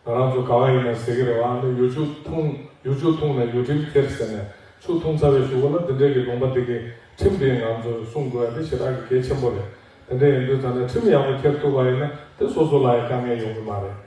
ང་རང་ཚོ་ག་བ་ཡིན་ན་ཟེར་གི་རེད་བ། ཨ་ནི་ཡུ་ཆུ་འཐུང་། ཡུ་ཆུ་འཐུང་ནས་ཡུ་ཁྲིམས་ཁྱེར་ཟེར་ནས། ཆུ་འཐུང་ཚར་བའི་གཞུག་གུ་ལ་དེ་འདྲའི་གི་ལུང་པ་དེ་གི་ཁྲིམས་དེ་ང་ཚོས་སྲུང་དགོས་ཡ་དེ་ཞེ་དྲག་གི་གལ་ཆེན་པོ་རེད། དེ་འདྲ་ཡིན་དུས་ཙང་ནས་ཁྲིམས་ཡག་པོ་འཁྱེར་ཐུབ་པ་ཡིན་ན་དེ་སོ་སོ་ལ་ཡང་དཀའ་ངལ་ཡོང་གི་མ་རེད།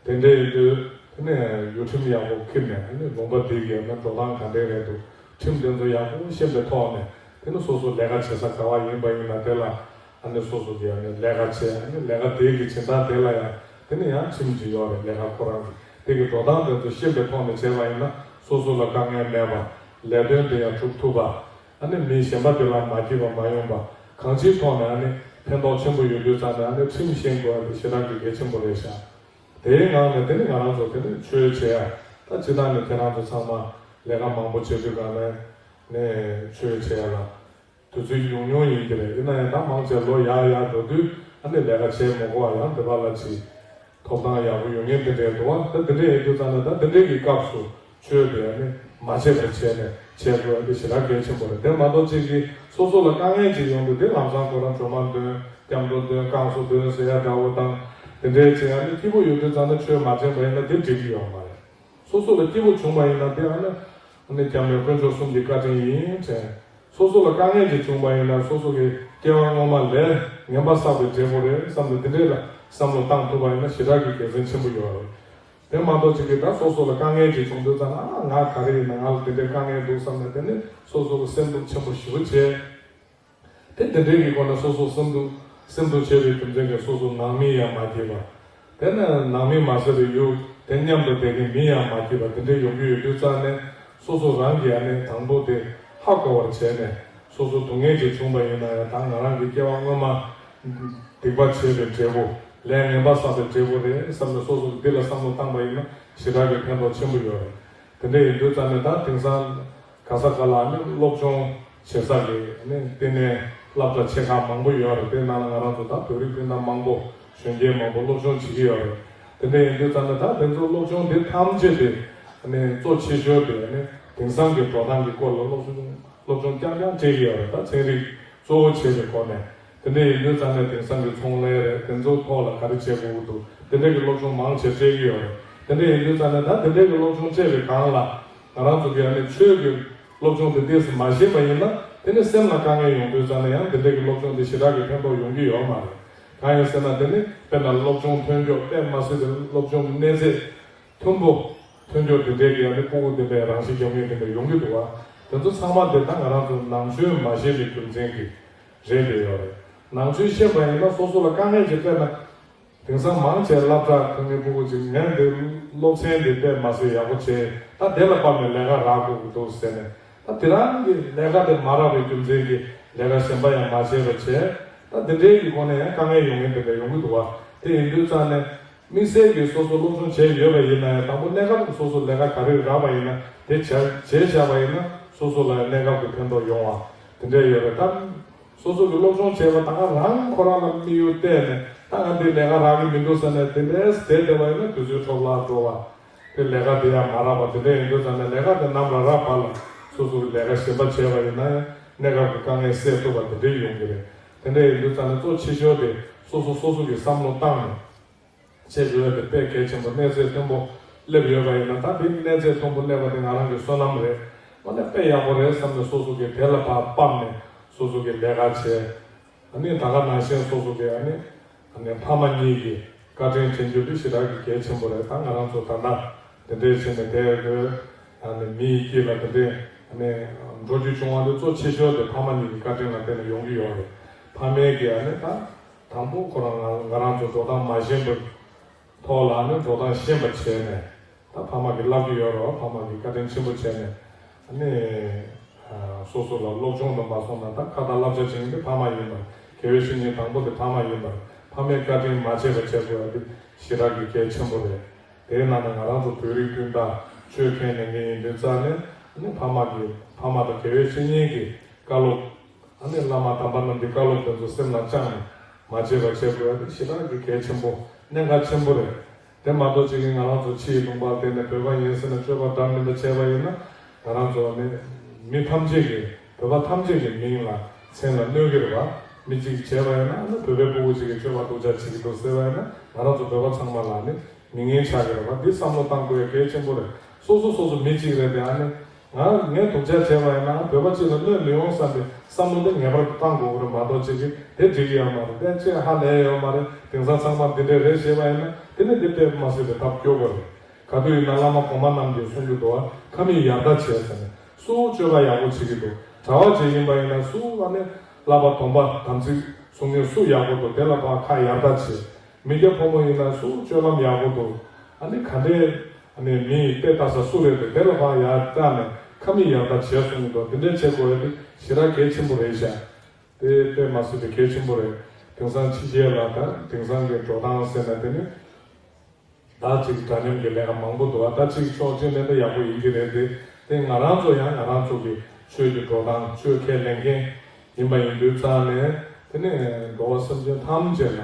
དེ་འདྲ་ཡིན་དུས་དེ་ནས་ཡུལ་ཁྲིམས་ཡག་པོ་འཁྱེར་ནས། ཨ་ནི་ལུང་པ་འདི་གའི་ཨ་ནི་འགྲོ་སྟངས་ག་འདྲ་རེད་འདུག་ཁྲིམས་དེ་ཚོ་ཡག་པོ་ཤེས་པའི་ཐོག་ནས། དེ་ནི་སོ་སོ་ལས་ཀ་བྱེད་ས་ག་བ་ཡིན་པ་ཡིན་ན་དེ་ལ་ཨ་ནི་སོ་སོ་གི་ཨ་ནི་ལས་ཀ་བྱེད། ཨ་ནི་ལས་ཀ་དེ་གི་བྱེད་སྟངས་དེ་ལ་ཡང་དེ་ནི་ཡང་ཁྲིམས་ཅིག་ཡོད་རེད། ལས་ཀ་ཁོ་རང་གི་དེ་གི་འགྲོ་སྟངས་དེ་ཚོ་ཤེས་པའི་ཐོག་ནས་བྱས་པ་ཡིན་ན་སོ་སོ་ལ་དཀའ་ངལ་མེད་པ། ལས་དོན་དེ་ཡང་སྒྲུབ་ཐུབ་པ། ཨ་ནི་མི་གཞན་པ་དེ་ལ་མ་སྐྱིད་པ་མ་ཡོང་པ། གང་ཅིའི་ཐོག་ནས་ཨ་ནི་ཕན་ཐོགས་ཆེན་པོ་ཡོད་དུས་ཙང་ནས་ཨ་ནི་ཁྲིམས་ཤེས་དགོས་པ་དེ་ཞེ་དྲག་གི་གལ་ཆེན་པོ་རེད་ཤག་དེའི་ངང་ནས་དེ་ནི་ང་རང་ཚོ་དེ་ནི་ཆོས་བྱེད་ཡ། ད་སྤྱིར་བཏང་ནི་ཁྱེད་རང་ཚོ་ཚང་མ་ལས་ཀ་མང་པོ་བྱེད་དུས་གང་ནས་ནས་ཆོས་བྱེད་ཡ་ལ་དུས་ཚོད་ཉུང་ཉུང་ཡིན་གྱི་རེད། ཡིན་ན་ཡང་ད་མང་ཆེ་ལོ་ཡར་ཡར་འགྲོ་དུས་ཨ་ནི་ལས་ཀ་བྱེད་མི་དགོས་པ། ཡང་འདི་པ་ལ་ཅིག་ཐོབ་ཐང་ཡག་པོ་ཡོད་མཁན་དེ་འདྲས་འདུག་བ། ད་དེ་འདྲས་ཡིན་དུས་ཙང་ནས་ད་དེ་འདྲས་ཀྱི་སྐབས་སུ་ཆོས་དེ་ཨ་ནི་མ་བྱས་པར་བྱས་ནས་བྱེད་དགོས་པ་དེ་ཞེ་དྲག་གལ་ཆེན་པོ་རེད། དེ་མ་གཏོགས་ཅིག་གིས་སོ་སོ་ལ་དཀའ་ངལ་ཅིག་ཡོང་དུས་དེ་ལམ་སང་ཁོ་རང་སྒྲོལ་མ་འདོན། སྐྱབས་འགྲོ་འདོན། བསྐང་གསོ་འདོན་ཟེར་ཡ་འདྲ་བོ་དང་། དེ་འདྲའི་ཆེད་ཨ་ནི་སྐྱིད་པོ་ཡོད་དུས་ཙང་ནས་ཆོས་མ་སྦྱངས་པ་ཡིན་ན་དེ་འགྲིག་གི་ཡོད་མ་རེད། སོ་སོ་ལ་སྐྱིད་པོ་བྱུང་བ་ཡིན་ན་དེ་ཨ་ནི་ཨ་ནི་སྐྱབས་གནས་དཀོན་མཆོག་གསུམ་གྱི་བཀའ་དྲིན་ཡིན་དྲན། སོ་སོ་ལ་དཀའ་ངལ་ཅིག་བྱུང་བ་ཡིན་ན་སོ་སོ་གི་སྐྱེ་བ་སྔོན་མ་ལས་ངན་པ་བསགས་པའི་འབྲས་བུ་རེད་བསམ་ནས་དེ་འདྲའི་ལ་བསམ་བློ་བཏང་ཐུབ་པ་ཡིན་ན་ཞེ་དྲག་གི་དགེ་མཚན་ཆེན་པོ་ཡོད་རེད། དེ་མ་གཏོགས་ཅིག་གིས་ད་སོ་སོ་ལ་དཀའ་ངལ་ཅིག་བྱུང་དུས་ཙང་ན། ཨ། ང་ག་རེ་ཡིན་ན་ང་ལ་དེ་འདྲའི་དཀའ་ངལ་འདུག་བསམ་ནས་དེ་ནི་སོ་སོ་གི་སེམས་སྡུག་ཆེན་པོ་ཞེ་པོ་བྱས། དེ་དེ་འདྲའི་གི་སྒོ་ནས་སོ་སོ་སེམས་སྡུག་སེམས་སྡུག་བྱས་པའི་རྒྱུ་མཚན་གྱིས་སོ་སོ་ནང་མི་ཡང་མ་སྐྱིད་པ། དེ་ནས་ནང་མི་མ་ཟད་པའི་ཡུལ་དེ་མཉམ་དུ་བསྡད་མཁན་མི་ཡང་མ་སྐྱིད་པ་དེ་འདྲའི་ཡོང་གི་ཡོད་དུས་ཙང་ནས། སོ་སོ་རང་གིས་ཨ་ནི་དང་པོ་དེ་ཧ་གོ་བར་བྱས་ནས། སོ་སོ་སྡུག་བསྔལ་ཅིག་བྱུང་བ་ཡིན་ན་ཡང་ད་ང་རང་གི་སྐྱེ་བ་སྔོན་མ་སྡིག་པ་བྱས་པའི་འབྲས་བུ། ལས་ངན་པ་བསགས་པའི་འབྲས་བུ་རེད་བསམ་ནས་སོ་སོ་གིས་འདི་ལ་བསམ་བློ་བཏང་པ་ཡིན་ན་ཞེ་དྲག་གི་ཕན་ཐོགས་ཆེན་པོ་ཡོད་རེད། དེ་འདྲ་ཡིན་དུས་ཙང་ནས་ད་དེང་སང་ག་ས་ག་ལ་ནི་སློབ་སྦྱོང་བྱེད་ས་གི་ནི་ལྟེ་གནས་སློབ་གྲྭ་ཆེ་ཁག་མང་པོ་ཡོད་རེད། དེ་ནང་ལ་ང་རང་ཚོ་ད་བོད་རིགས་སྤུན་ཟླ་མང་པོ་གཞོན་སྐྱེས་མང་པོ་སློབ་སྦྱོང་བྱེད་ཀྱི་ཡོད་རེད། དེ་འདྲ་ཡིན་དུས་ཙང་ནས་ད་དེ་ཚོ་སློབ་སྦྱོང་དེ་ཐམས་ཅད་དེ་ནི་གཙོ་ཆེ་ཤོས་དེ་ནི་དེང་སང་གི་འགྲོ་སྟངས་ཀྱི་སྐོར་ལ་སློབ་སྦྱོང་སློབ་སྦྱོང་རྐྱང་རྐྱང་སྤྲད་ཀྱི་ཡོད་རེད། ད་ཚན་རིག་གཙོ་བོ་བྱས་པའི་སྒོ་ནས། དེ་འདྲ་ཡིན་དུས་ཙང་ནས་དེང་སང་གི་ཚོང་ལས་རེད། དེ་ཚོའི་ཐོག་ལ་ག་རེ་བྱེད་དགོས་ཀྱི་འདུག་དེ་འདྲ་གི་སློབ་སྦྱོང་མང་ཆེ་སྤྲད་ཀྱི་ཡོད་རེད། དེ་འདྲ་ཡིན་དུས་ཙང་ནས་ད་དེ་འདྲ་གི་སློབ་སྦྱོང་སྤྲད་པའི་སྒང་ལ་ང་རང་ཚོ་གི་ཨ་ནི་ཆོས་ཀྱི་སློབ་སྦྱོང་དེ་ཏོག་ཙམ་མ་ཤེས་པ་ཡིན་ན། དེ་ནི་སེམས་ལ་དཀའ་ངལ་ཡོང་དུས་ཙང་ནས་ཡང་དེ་འདྲ་གི་སློབ་སྦྱོང་དེ་ཞེ་དྲག་གི་ཕན་ཐོགས་ཡོང་གི་ཡོད་མ་རེད། གང་ཡིན་ཟེར་ན་དེ་ནི་དཔེར་ན་སློབ་སྦྱོང་ཐོན་སྐྱོད་དཔེ་མ་སྲིད་དེ་སློབ་སྦྱོང་གི་གནས་ཚད་མཐོན་པོ། ཐོན་སྐྱོད་དེ་འདྲའི་གི་ཨ་ནི་ཕྲུ་གུ་དེ་འདྲའི་རང་ཤི་རྒྱག་མཁན་དེ་འདྲ་ཡོང་གི་འདུག་བ། དེ་ཚོ་ཚང་མ་དེ་ད་ང་རང་ཚོ་ནང་ཆོས་མ་ཤེས་པའི་རྒྱུ་མཚན་གྱིས་རེད་བསྡད་ཡོད་རེད། ནང་ཆོས་ཤེས་པ་ཡིན་ན་སོ་སོ་ལ་དཀའ་ངལ་ཅིག་འཕྲད་ན། དེང་སང་མང་ཆེ་སློབ་གྲྭ་ཐོན་མཁན་ཕྲུ་གུ་ཅིག་ངས་འདི་སློབ་ཚན་འདི་དཔེ་མ་སྲིད་ཡག་པོ་བྱས། ད་དེ་ལ་དཔག་ནས་ལས་ཀ་རག་དགོས་ཀྱི་འདུག་ཟེར་ནས། ད་དེ་རང་གི་ལས་ཀ་དེ་མ་རག་པའི་རྒྱུ་མཚན་གྱིས་ལས་ཀ་གཞན་པ་ཡང་མ་བྱས་པ་བྱས། ད་དེ་འདྲའི་གི་སྒོ་ནས་ཡང་དཀའ་ངལ་ཡོང་མཁན་དེ་འདྲ་ཡོང་གི་འདུག་བ། དེ་ཡིན་དུས་ཙང་ནས། དམིགས་བསལ་གྱིས་སོ་སོ་སློབ་སྦྱོང་བྱས་ཡོད་པ་ཡིན་ན་ཡང་། དང་པོ་གནས་སྐབས་སོ་སོ་ལས་ཀ་ག་རེ་རག་པ་ཡིན་ན་དེ་བྱས་བྱས་བཞག་པ་ཡིན་ན། སོ་སོ་ལ་གནས་སྐབས་ཀྱི་ཕན་ཐོགས་ཡོང་བ་དེ་འདྲ་ཡོད་རེད་དམ། སོ་སོ་གི་སློབ་སྦྱོང་བྱས་པ་ད་ག་རང་ཁོ་རང་ལ་དམིགས་ཡུལ་གཏད་ནས། ད་ང་འདི་ལས་ཀ་རག་གི་མི་འདུག་ཟེར་ནས་དེ་འདྲས་བསྡད་བསྡད་པ་ཡིན་ན། དུས་ཚོད་འཕྲོ་བརླག་འགྲོ་བ། དེ་ལས་ཀ་དེ་ཡང་མ་རག་པ་དེ་འདྲ་ཡིན་དུས་ཙང་ནས། ལས་ཀ་དེ་ནམ་རག་རག་བར་ལ་སོ་སོ་གི་ལས་ཀ་གཞན་པ་བྱས་པ་ཡིན་ན་ཡང་། གནས་སྐབས་ཀྱི་དཀའ་ངལ་སེལ་ཐུབ་པ་དེ་འདྲ་ཡོང་གི་རེད། དེ་འདྲ་ཡིན་དུས་ཙང་ནས་གཙོ་ཆེ་ཤོས་དེ་སོ་སོ་སོ་སོ་གི་བསམ་བློ་བཏང་ནས། བྱེད་དགོས་པ་དེ་དཔེ་གལ་ཆེན་པོ། གནས་ཚད་མཐོན་པོ་སླེབས་ཡོད་པ་ཡིན་ན། ད་དེ་གནས་ཚད་མཐོན་པོ་སླེབས་པ་དེ་ང་རང་གི་བསོད་ནམས་རེད། འོ་ན་དཔེ་ཡག་པོ་རེད་བསམ་ནས་སོ་སོ་གིས་དེ་ལ་ཕར་དཔག་ནས་སོ་སོ་གིས་ལས་ཀ་བྱས། ཨ་ནི་ད་ག་ནང་བཞིན་སོ་སོ་གིས་ཨ་ནི་ཨ་ནི་ཕ་མ་གཉིས་ཀྱི་བཀའ་དྲིན་དྲན་རྒྱུ་དེ་ཞེ་དྲག་གི་གལ་ཆེན་པོ་རེད། ད་ང་རང་ཚོ་ད་ལྟ་དེ་འདྲས་བྱས་ནས་བསྡད་ཡོད། ཨ་ནི་མི་ཡི་དཀྱིལ་ལ་དེ་འདྲས་ཨ་ནི་འགྲོ་རྒྱུ་བྱུང་བ་དེ་གཙོ་ཆེ་ཤོས་དེ་ཕ་མ་གཉིས་ཀྱི་བཀའ་དྲིན་ལ་བརྟེན་ནས་ཡོང་གི་ཡོད་རེད། ཕ་མས་ཀྱིས་ཨ་ནི་ད། དང་པོ་ཁོ་རང་ང་ང་རང་ཚོ་འགྲོ་སྟངས་མ་ཤེས་པའི་ཐོག་ལ་ནི་འགྲོ་སྟངས་ཤེས་པ་བྱས་ནས། ད་ཕ་མ་གིས་བསླབ་ཀྱི་ཡོད་རེད། ཕ་མ་གིས་བཀའ་དྲིན་ཆེན་པོ་བྱས་ནས། ཨ་ནི་ཨ་སོ་སོ་ལ་སློབ་སྦྱོང་དུ་མ་སོང་ན། ད་ཁ་ཏ་བསླབ་བྱ་བྱེད་མཁན་དེ་ཕ་མ་ཡིན་པར། དགེ་བའི་བཤེས་གཉེན་དང་པོ་དེ་ཕ་མ་ཡིན་པར། ཕ་མས་བཀའ་དྲིན་མ་བརྗེད་པ་བྱེད་དགོས་པ་དེ་ཞེ་དྲག་གི་གལ་ཆེན་པོ་རེད། དེའི་ནང་ནས་ང་རང་ཚོ་བོད་རིགས་སྤུན་ཟླ་ཆོས་ཁས་ལེན་མཁན་ཡིན་དུས་ཙང་ནས། ཨ་ནི་ཕ་མ་གིས་ཕ་མ་དང་དགེ་བའི་བཤེས་གཉེན་གྱི་བཀའ་སློབ། ཨ་ནི་བླ་མ་དམ་པ་རྣམས་ཀྱི་བཀའ་སློབ་དེ་ཚོ་སེམས་ལ་བཅངས་ནས་མ་བརྗེད་པ་བྱེད་དགོས་པ་དེ་ཞེ་དྲག་གི་གལ་ཆེན་པོ། གནད་འགག་ཆེན་པོ་རེད། དེ་མ་གཏོགས་ཅིག་གིས་ང་རང་ཚོ་ཕྱིའི་ལུང་པར་བསྡད་ནས་བོད་པ་ཡིན་ཟེར་ནས་སྤྱོད་པ་འདྲ་མི་འདྲ་བྱས་པ་ཡིན་ན། ང་རང་ཚོ་ནི་མི་ཐམས་ཅད་ཀྱི། བོད་པ་ཐམས་ཅད་ཀྱི་མིང་ལ་མཚན་ལ་གནོད་ཀྱི་རེད་བ། མི་གཅིག་བྱས་པ་ཡིན་ན། ཨ་ནི་བོད་པའི་ཕྲུ་གུ་གཅིག་གིས་སྤྱོད་པ་སྡུག་ཅག་བྱེད་ཀྱི་འདུག་ཟེར་བ་ཡིན་ན། ང་རང་ཚོ་བོད་པ་ཚང་མ་ལ་ནི་མི་ངན་ཆགས་ཀྱི་རེད་བ། འདི་བསམ་བློ་བཏང་དགོས་ཡ་གལ་ཆེན་པོ་རེད། སོ་སོ་སོ་སོ་མི་གཅིག་རེད་དེ། ཨ་ནི། ང་ངས་སྡུག་ཅག་བྱས་པ་ཡིན་ན་བོད་པ་གཅིག་ལ་གནོད་མི་ཡོང་བསམ་པའི་བསམ་བློ་དེ་ངེས་པར་དུ་བཏང་དགོས་ཀྱི་རེད་མ་གཏོགས། ཅིག་གིས་དེ་འགྲིག་གི་ཡོད་མ་རེད། དེ་ཅིག་ཧ་ལས་ཡོད་མ་རེད། དེང་སང་ཚང་མ་འདི་འདྲས་རེད་ཞེས་པ་ཡིན་ན། དེ་ནི་འདི་དཔེ་མ་སྲིད་པའི་ཐབས་སྐྱོ་པོ་རེད། ག་དུས་ཡིན་ན་བླ་མ་གོང་མ་རྣམས་ཀྱིས་གསུང་གི་འདུག་བ། ཁ་མིག་ཡར་ལྟ་བྱས་ཟེར་ནས། སུ་སྤྱོད་པ་ཡག་པོ་བྱེད་ཀྱི་འདུག་གྲྭ་པ་ཅིག་ཡིན་པ་ཡིན་ན་སུ། ཨ་ནི་བསླབ་པ་སྡོམ་པ་དམ་ཚིག་སྲུང་མཁན་སུ་ཡག་པོ་འདུག་དེ་ལ་ཕར་ཁ་ཡར་ལྟ་བྱས། མི་སྐྱ་ཕོ་མོ་ཡིན་ན་སུ་སྤྱོད་ལམ་ཡག་པོ་འདུག་ཨ་ནི་ག་འདྲས། ཨ་ནི་མི་ཡི་དཔེ་ལྟ་ས་སུ་རེད་འདུག་དེ་ལ་ཕར་ཡར་བལྟས་ནས་ཁ་མིག་ཡར་ལྟ་བྱས་གསུང་གི་འདུག་དེ་འདྲས་བྱེད་དགོས་ཡ་དེ་ཞེ་དྲག་གལ་ཆེན་པོ་རེད་ཤག་དེ་དཔེ་མ་སྲིད་པའི་གལ་ཆེན་པོ་རེད། དེང་སང་ཕྱི་རྒྱལ་ལ་ད་དེང་སང་གི་འགྲོ་སྟངས་ཟེར་ན། དེ་ནི་ད་ཅིག་འདྲ་མཉམ་གྱི་ལས་ཀ་མང་པོ་འདུག་ཨ། ད་ཅིག་ཕྱོགས་གཅིག་ནས་ད་ཡག་པོ་ཡིན་གྱི་རེད་དེ། དེ་ང་རང་ཚོ་ཡང་ང་རང་ཚོ་གི་ཆོས་ཀྱི་འགྲོ་སྟངས། ཆོས་ཁས་ལེན་མཁན་ཡིན་པ་ཡིན་དུས་ཙང་ནས། དེ་ནས་འགྲོ་བ་སེམས་ཅན་ཐམས་ཅད་ལ།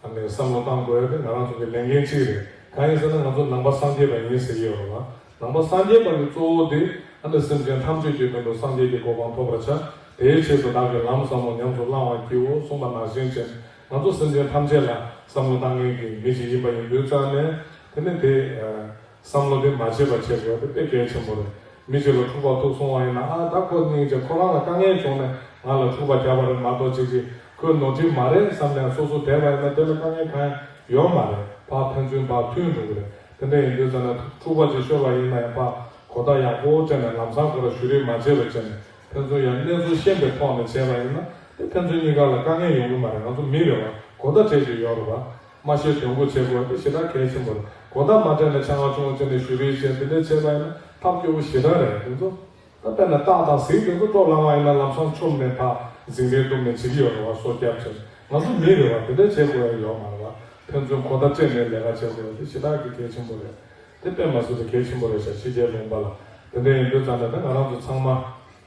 ཨ་ནི་བསམ་བློ་བཏང་དགོས་ཡ་དེ་ང་རང་ཚོ་གི་ལས་འགན་གཅིག་རེད། གང་ཡིན་ཟེར་ན་ང་ཚོ་ནང་པ་སངས་རྒྱས་པ་ཡིན་ཟེར་གྱི་ཡོད་རེད་བ། ནང་པ་སངས་རྒྱས་པ་གི་གཙོ་བོ་དེ། ཨ་ནི་སེམས་ཅན་ཐམས་ཅད་ཀྱི་དོན་དུ་སངས་རྒྱས་ཀྱི་གོ་འཕང་ཐོབ་པར་བྱ། དེའི་ཆེད་དུ་བདག་གིས་ལམ་ཟབ་མོ་ཉམས་སུ་བླང་བར་བགྱིའོ་གསུངས་པ་ནང་བཞིན་བྱས། ང་ཚོ་སེམས་ཅན་ཐམས་ཅད་ལ་བསམ་བློ་བཏང་མཁན་གྱི་མི་ཞིག་ཡིན་པ་ཡིན་དུས་ཙང་ནས། དེ་ནི་དེ། ཨ། བསམ་བློ་དེ་མ་བརྗེད་པ་བྱེད་དགོས་པ་དེ་དཔེ་གལ་ཆེན་པོ་རེད། མི་ཞིག་ལ་འཁྲུག་པ་ཐུག་སོང་བ་ཡིན་ན། ཨ། ད་ཁོ་སྙིང་རྗེ། ཁོ་རང་ལ་དཀའ་ངལ་བྱུང་ནས་ང་ལ་འཁྲུག་པ་བརྒྱབ་པ་རེད་མ་གཏོགས། ཅིག་ཅིག་ཁོས་ནོར་འཁྲུལ་མ་རེད་བསམ་ནས་སོ་སོ་བསྡད་པ་ཡིན་ན། དེ་ལ་དཀའ་ངལ་གང་ཡང་ཡོད་མ་རེད། ཕར་ཕན་ཚུན་ཕར་མཐུན་འགྲོ་གི་རེད། དེ་འདྲ་ཡིན་དུས་ཙང་ནས་འཁྲུག་པ་ཅིག་ཤོར་བ་ཡིན་ན་ཡང་ཕར་གོ་བརྡ་ཡག་པོ་སྤྲད་ནས་ལམ་སང་ཁོ་ལ་གཞུ་རེས་མ་བྱས་པ་བྱས་ནས། ཕན་ཚུན་ཡང་གནས་ཚུལ་ཤེས་པའི་ཐོག་ནས་བྱས་པ་ཡིན་ན། དེ་ཕན་ཚུན་གཉིས་ཀ་ལ་དཀའ་ངལ་ཡོང་གི་མ་རེད། ང་ཚོ་མི་རེད་བ། གོ་བརྡ་སྤྲད་ཀྱི་ཡོད་རེད་བ། མ་ཤེས་དོན་གོ་བྱེད་དགོས་པ་དེ་ཞེ་དྲག་གལ་ཆེན་པོ་རེད། གོ་བརྡ་མ་སྤྲད་ནས་ཆང་ཁ་ཆུང་ངུ་བྱས་ནས་གཞུ་རེས་བྱས། དེ་འདྲ་བྱས་པ་ཡིན་ན་ཐབས་སྐྱོ་པོ་ཞེ་དྲག་རེད། དེ་ཚོ་ད་དཔེར་ན་སྟག་དང་གཟིག་དེ་ཚོ་སྤྲོ་ལངས་པ་ཡིན་ན་ལམ་སང་མཆོངས་ནས་ཕར་འཛིང་རེས་གཏོང་ནས་བྱེད་ཀྱི་ཡོད་རེད་བ། སོ་བརྒྱབ་བྱས། ང་ཚོ་མི་རེད་བ། དེ་འདྲ་བྱེད་དགོས་ཡ་ཡོད་མ་རེད་བ། ཕན་ཚུན་གོ་བརྡ་སྤྲད་ནས་ལས་ཀ་བྱེད་དགོས་ཡ་དེ་ཞེ་དྲག་གི་གལ་ཆེན་པོ་རེད། དེ་དཔེ་མ་སྲིད་པའི་གལ་ཆེན་པོ་རེད་ཤག་ཕྱི་རྒྱལ་ལུང་པ་ལ། དེ་འདྲ་ཡིན་དུས་ཙང་ནས་ད་ང་རང་ཚོ་ཚང་མ།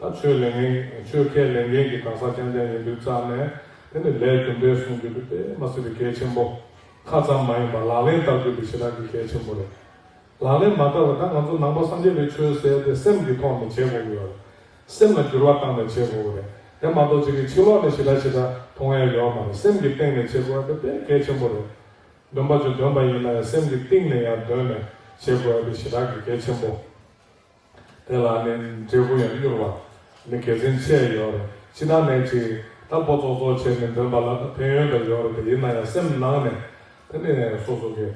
ད་ཆོས་ལེན་མཁན། ཆོས་ཁས་ལེན་མཁན་གྱི་གང་ཟག་རྐྱང་རྐྱང་ཡིན་དུས་ཙང་ནས། དེ་ནི་ལས་རྒྱུ་འབྲས་སྲུང་རྒྱུ་དེ་དཔེ་མ་སྲིད་པའི་གལ་ཆེན་པོ། ཁ་ཙམ་མ་ཡིན་པར་ལག་ལེན་བསྟར་རྒྱུ་དེ་ཞེ་དྲག་གི་གལ་ཆེན་པོ་རེད། ལག་ལེན་མ་བསྟར་བ། ད་ང་ཚོ་ནང་པ་སངས་རྒྱས་པའི་ཆོས་ཟེར་དེ་སེམས་ཀྱི་ཐོག་ནས་བྱེད་དགོས་ཀྱི་ཡོད་རེད། སེམས་ལ་འགྱུར་བ་བཏང་ནས་བྱེད་དགོས་ཀྱི་རེད། དེ་མ་གཏོགས་ཅིག་གིས་ཕྱི་ལོགས་ནས་ཞེ་དྲག་ཞེ་དྲག་མཐོང་ཡ་ཡོད་མ་རེད། སེམས་ཀྱི་སྟེང་ནས་བྱེད་དགོས་པ་དེ་དཔེ་གལ་ཆེན་པོ་རེད། འདོན་པ་ཅིག་འདོན་པ་ཡིན་ན་ཡང་སེམས་ཀྱི་གཏིང་ནས་ཡར་འདོན་ནས་བྱེད་དགོས་པ་དེ་ཞེ་དྲག་གི་གལ་ཆེན་པོ། དེ་ལ་ནི་འབྲས་བུ་ཡང་མྱུར་བ། ནི་དགེ་མཚན་ཆེ་ཡོད་རེད། ཕྱི་ནང་ནས་ཅིག་ད་ཕོ་ཙོག་ཙོག་བྱས་ནས་འདོན་པ་ལ་ད་ཕན་ཡོན་དང་ཡོད་རེད། དེ་ཡིན་ན་ཡང་སེམས་ནང་ནས་དེ་ནི་སོ་སོ་གི་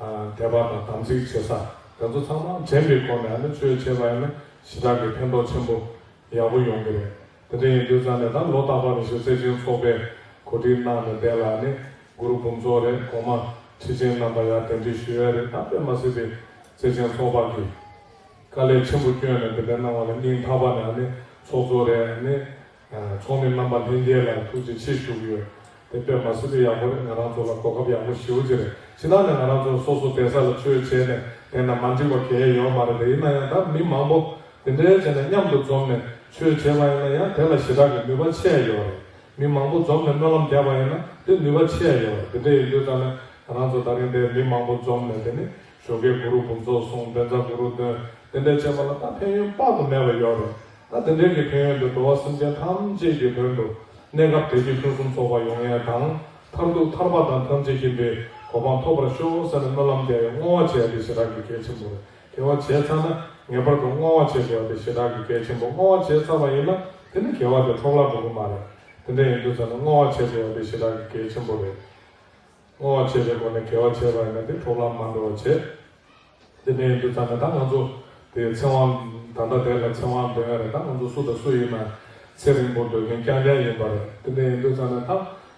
ཨ་དད་པ་དང་དམ་ཚིག་བྱེད་ས་དེ་ཚོ་ཚང་མ་དྲན་པའི་སྒོ་ནས་ཨ་ནི་ཆོས་བྱས་པ་ཡིན་ན་ཞེ་དྲག་གི་ཕན་ཐོགས་ཆེན་པོ་ཡག་པོ་ཡོང་གི་རེད། དེ་འདྲ་ཡིན་དུས་ཙང་ནས་ད་ལོ་རྟག་པར་རེ་ཞིག་སེར་ཆེན་ཚོགས་པས་གོ་སྒྲིག་གནང་ནས། དེ་ལ་ནི་གུ་རུ་འབུམ་ཚོགས་རེད། གོང་མ་ ཁྲི་ཆེན་རྣམ་པ་ཡར་གདན་འདྲེན་ཞུ་ཡ་རེད། ད་དཔེ་མ་སྲིད་པའི་བརྩེ་ཆེན་ཚོགས་པ་གིས་དཀའ་ལས་ཆེན་པོ་བསྐྱོན་ནས་འདི་འདྲ་གནང་བ་ལ་སྙིང་ཐག་པ་ནས་ཨ་ནི་ཚོགས་གཙོ་རེད། ཨ་ནི་ཚོགས་མི་རྣམ་པ་ལྷན་རྒྱས་ལ་ཐུགས་རྗེ་ཆེ་ཞུ་གི་ཡོད། དེ་དཔེ་མ་སྲིད་པའི་ཡག་པོ་རེད། ང་རང་ཚོ་ལ་གོ་སྐབས་ཡག་པོ་ཞེ་པོ་ཅིག་རེད། ཕྱི་ནང་ནས་ང་རང་ཚོ་སོ་སོ་བསྡད་ས་ལ་ཆོས་བྱས་ནས་བསྡད་ན་མ་འགྲིག་པ་གང་ཡང་ཡོད་མ་རེད། དེ་ཡིན་ན་ཡང་ད་མི་མང་པོ་དེ་འདྲའི་བྱས་ནས་མཉམ་དུ་འཛོམས་ནས་ཆོས་བྱས་པ་ཡིན་ན་ཡང་དེ་ལ་ཞེ་དྲག་གི་ནུས་པ་ཆེ་ཡོད་རེད། མི་མང་པོ་འཛོམས་ནས་སྨོན་ལམ་བརྒྱབ་པ་ཡིན་ན་དེ་ནུས་པ་ཆེ་ཡོད་རེད། དེ་འདྲ་ཡིན་དུས་ཙང་ནས་ང་རང་ཚོ་ད་རིང་འདིར་མི་མང་པོ་འཛོམས་ནས་དེ་ནི་ཞོགས་ཀའི་གུ་རུ་འབུམ་ཚོགས་གསུང་། བཛྲ་གུ་རུ་འདོན། དེ་འདྲ་བྱས་པ་ལ་ད་ཕན་ཡོན་དཔག་ཏུ་མེད་པ་ཡོད་རེད། ད་དེ་འདྲའི་གི་ཕན་ཡོན་དེ་འགྲོ་བ་སེམས་ཅན་ཐམས་ཅད་ཀྱི་དོན་དུ་གནས་སྐབས་བདེ་སྐྱིད་ཕུན་སུམ་ཚོགས་པ་ཡོང་ཡས་དང་། མཐར་ཐུག་ཐར་པ་དང་ཐམས་ཅད་མཁྱེན་པའི་གོ་འཕང་ཐོབ་པར་ཤོག་ཟེར་ནས་སྨོན་ལམ་རྒྱག་ཡས་བསྔོ་བ་བྱས་ཏེ་ཞེ་དྲག་གི་གལ་ཆེན་པོ་རེད། དགེ་བ་བྱས་ཚར་ན་ངེས་པར་དུ་བསྔོ་བ་བྱེད་དགོས་པ་དེ་ཞེ་དྲག་གི་གལ་ཆེན་པོ། བསྔོ་བ་བྱས་ཚར་བ་ཡིན་ན་དེ་ནི་དགེ་བ་དེ་འཕྲོ་བརླག་འགྲོ་གི་མ་རེད། དེ་འདྲ་ཡིན་དུས་ཙང་ནས་བསྔོ་བ་བྱེད་དགོས་པ་དེ་ཞེ་དྲག་གི་གལ་ཆེན་པོ་རེད། བསྔོ་བ་བྱེད་པའི་སྒོ་ནས་དགེ་བ་བྱས་པ་ཡིན་ན་དེ་འཕྲོ་བརླག་མ་འགྲོ་བ་བྱེད། དེ་འདྲ་ཡིན་དུས་ཙང་ནས་ད་ང་ཚོ་དེ་ཚེ་དབང་ད་ལྟ་དེ་ལ་ཚེ་དབང་འདོན་ཡ་རེད། ད་ང་ཚོ་སུ་དང་སུ་ཡིན་ན་ཚེ་རིང་པོ་འདོད་མཁན་རྐྱང་རྐྱང་ཡིན་པ་རེད། དེ་འདྲ་ཡིན་དུས་ཙང་ནས་ད་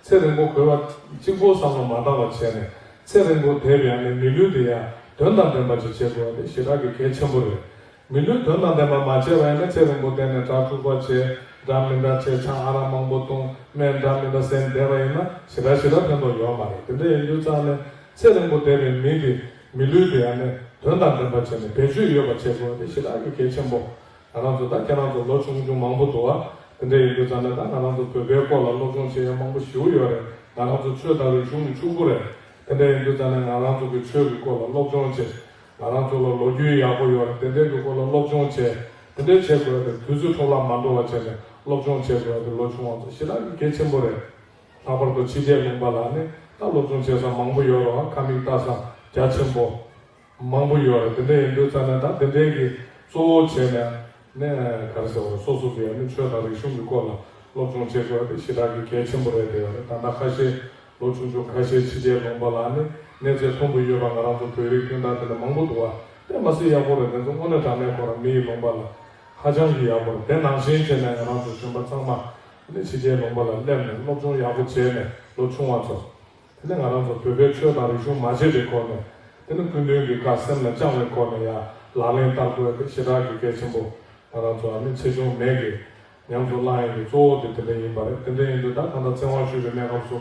ཚེ་རིང་པོ་དགོས་པ་གཅིག་པོ་བསམ་བློ་མ་བཏང་བ་བྱས་ནས་ཚེ་རིང་པོ་དེ་བས་ནས་མི་ལུས་དེ་ཡང་དོན་དང་ལྡན་པ་ཅིག་བྱེད་དགོས་པ་དེ་ཞེ་དྲག་གི་གལ་ཆེན་པོ་རེད། མི་ལུས་དོན་དང་ལྡན་པ་མ་བྱས་པ་ཡིན་ན་ཚེ་རིང་པོ་བསྡད་ནས་དགྲ་འཁྲུག་པ་བྱས། འདྲ་མི་འདྲ་བྱས། ཆང་ཨ་རག་མང་པོ་བཏུང་། སྨན་འདྲ་མི་འདྲ་ཟས་བསྡད་པ་ཡིན་ན་ཞེ་དྲག་ཞེ་དྲག་ཕན་ཐོགས་ཡོད་མ་རེད། དེ་འདྲ་ཡིན་དུས་ཙང་ནས་ཚེ་རིང་པོ་བསྡད་པའི་མི་དེ་མི་ལུས་དེ་ཡང་ནས་དོན་དང་ལྡན་པ་བྱས་ནས་བེད་སྤྱོད་ཡོད་པ་བྱེད་དགོས་པ་དེ་ཞེ་དྲག་གི་གལ་ཆེན་པོ། ང་རང་ཚོ་ད་ཁྱེད་རང་ཚོ་ལོ་ཆུང་ཆུང་མང་པོ་འདུག་བ། དེ་འདྲ་ཡིན་དུས་ཙང་ནས་ད་ང་རང་ཚོ་བོད་པའི་སྐོར་ལ་སློབ་སྦྱོང་བྱེད་ཡ་མང་པོ་ཞེ་པོ་ཡོད་རེད། ང་རང་ཚོ་ཆོས་དང་རིག་གཞུང་གི་ཕྱུག་པོ་རེད། དེ་འདྲ་ཡིན་དུས་ཙང་ནས་ང་རང་ཚོ་གི་ཆོས་ཀྱི་སྐོར་ལ་སློབ་སྦྱོང་བྱེད། ང་རང་ཚོ་ལ་ལོ་རྒྱུས་ཡག་པོ་ཡོད་རེད། དེ་འདྲའི་གི་སྐོར་ལ་སློབ་སྦྱོང་བྱས། དེ་འདྲའི་བྱེད་དགོས་རེད། དུས་ཚོད་འཕྲོ་བརླག་མ་འགྲོ་བ་བྱས་ནས་སློབ་སྦྱོང་བྱེད་དགོས་རེད། ལོ་ཆུང་བ་ཚོ་ཞེ་དྲག་གི་གལ་ཆེན་པོ་རེད། ལྷག་པར་དུ་ཕྱི་རྒྱལ་ལུང་པ་ལ་ནི་ད་སློབ་སྦྱོང་བྱེད་ས་མང་པོ་ཡོད་རེད་བ། ཁ་མིག་ལྟ་ས་རྒྱ་ཆེན་པོ་མང་པོ་ཡོད་རེད། དེ་འདྲ་ཡིན་དུས་ཙང་ནས་ད་དེ་འདྲའི་གི་གཙོ་བོ་བྱས་ནས་ནས་ག་རེ་ཟེར་བ། སོ་སོ་གི་ནི་ཆོས་དང་རིག་གཞུང་གི་སྐོར་ལ་སློབ་སྦྱོང་བྱེད་དགོས་རེད། ཞེ་དྲག་གི་གལ་ཆེན་པོ་རེད། དེ་ཡོད་རེད། ད་ལྟ་ཁ་ཤས་ལོ་ཆུང་ཆུང་ཁ་ཤས་ཕྱི་རྒྱལ་ལུང་པ་ལ་ནི་གནས་ཚད་མཐོན་པོ་ཡོད་པ་ང་རང་ཚོ་བོད་རིགས་སྤུན་ཟླ་དེ་འདྲ་མང་པོ་འདུག་བ། དཔེ་མ་སྲིད་ཡག་པོ་རེད། དེ་ཚོ་དངོས་གནས་དྲང་གནས་ཁོ་རང་མི་ཡི་ལུང་པ་ལ་ཧ་ཅང་གི་ཡག་པོ་རེད། དེ་ནང་བཞིན་བྱས་ནས་ང་རང་ཚོ་གཞོན་པ་ཚང་མ་ནི་ཕྱི་རྒྱལ་ལུང་པ་ལ་སླེབས་ནས་སློབ་སྦྱོང་ཡག་པོ་བྱས་ནས་ལོ་ཆུང་བ་ཚོ། དེ་ནས་ང་རང་ཚོ་བོད་པའི་ཆོས་དང་རིག་གཞུང་མ་བརྗེད་པའི་སྒོ་ནས། དེ་ནི་སྐུ་མདུན་གྱི་བཀའ་སེམས་ལ་བཅངས་པའི་སྒོ་ནས་ཡང་ལག་ལེན་བསྟར་དགོས་པ་དེ་ཞེ་དྲག་གི་གལ་ཆེན་པོ། ང་རང་ཚོ་ཨ་ནི་ཆེ་ཆུང་མེད་ཀྱི་ཉམས་སུ་བླང་ཡས་ཀྱི་གཙོ་བོ་དེ་དེ་འདྲ་ཡིན་པ་རེད། དེ་འདྲ་ཡིན་དུས་ད་ད་ལྟ་ཚེ་དབང་ཞུས་པའི་གནས་སྐབས་སུ་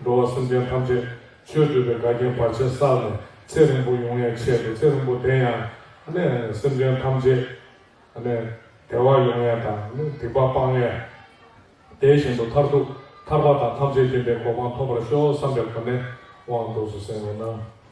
འགྲོ་བ་སེམས་ཅན་ཐམས་ཅད་ཆོས་སྒྲུབ་པའི་འགལ་རྐྱེན་བར་ཆད་བསལ་ནས་ཚེ་རིང་པོ་ཡོང་ཡས་ཆེད་དུ། ཚེ་རིང་པོ་དེ་ཡང་ཨ་ནི་སེམས་ཅན་ཐམས་ཅད་ཨ་ནི་བདེ་བ་ཡོང་ཡས་དང་ཨ་ནི་སྡིག་པ་སྤང་ཡས། དེ་བཞིན་དུ་མཐར་ཐུག་ཐར་པ་དང་ཐམས་ཅད་མཁྱེན་པའི་གོ་འཕང་ཐོབ་པར་ཤོག་བསམ་པའི་སྒོ་ནས་དབང་དུ་སུ་གསན་རོགས་གནང་།